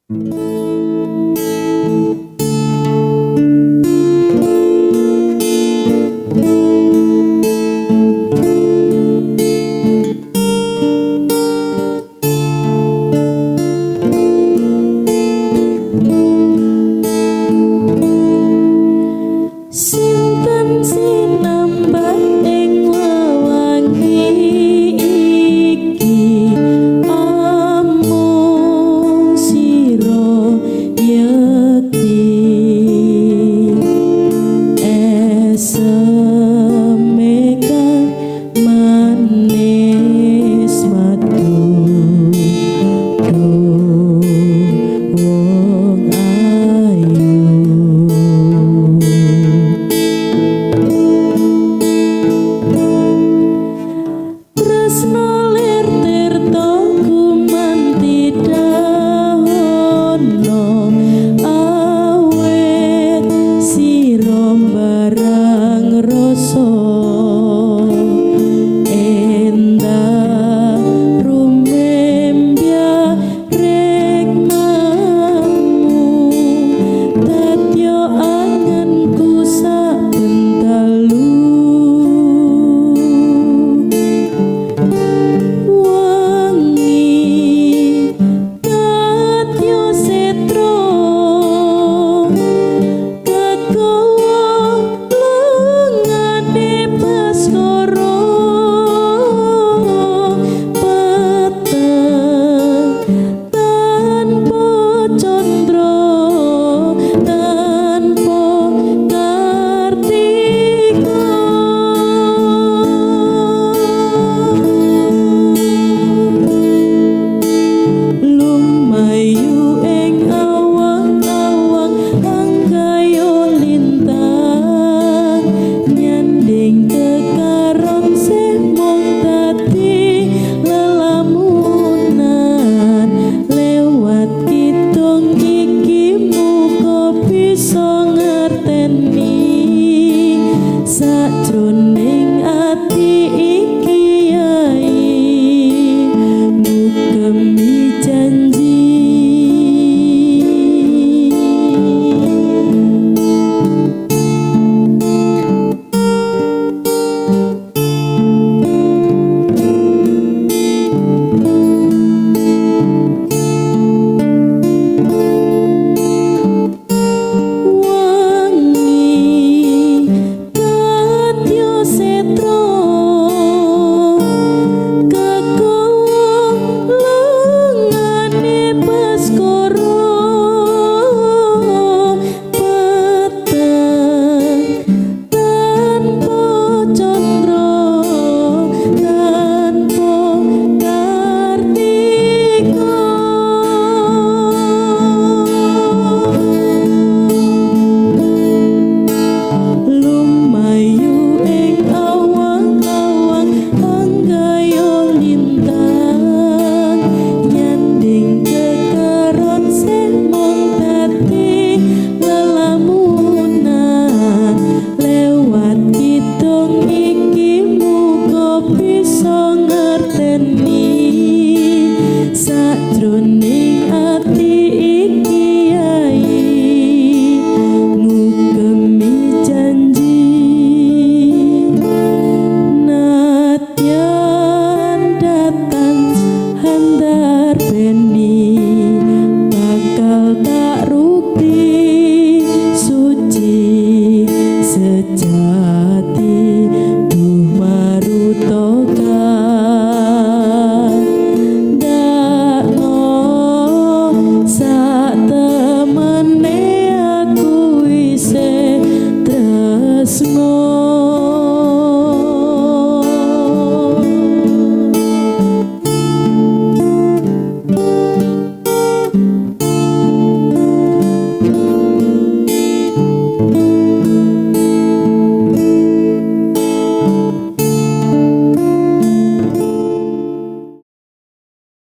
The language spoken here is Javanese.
Sinten sinambat ing wewangi iki, amung sira yekti, eseme kang manis madu, duh wong ayu. Tresno lir tirta gumanti dahono, awit sira barang rasa endah rumembya rekmamu, dadya anganku saben dalu. Wangi kadya setra kegawa lengane Baskara, peteng tanpa candra tanpa kartika. Lumayu ing awang-awang angkaya lintang, nyanding kekaron sih mung dadi lelamunan. Lewat kidung iki muga bisa ngerteni sajroning ati iki yai ngugemi janji. Wangi kadya setra kegawa lengane Baskara, peteng tanpa candra tanpa kartika. Lumayu ing awang-awang anggaya lintang, nyanding kekaron sih mung dadi lelamunan. Lewat kidung iki muga bisa ngerteni sajroning ati iki yai ngugemi janji. Nadyan datang handar beni bakal tak rukti suci sejati, duh marutoka dakno sak temene aku isih tresno.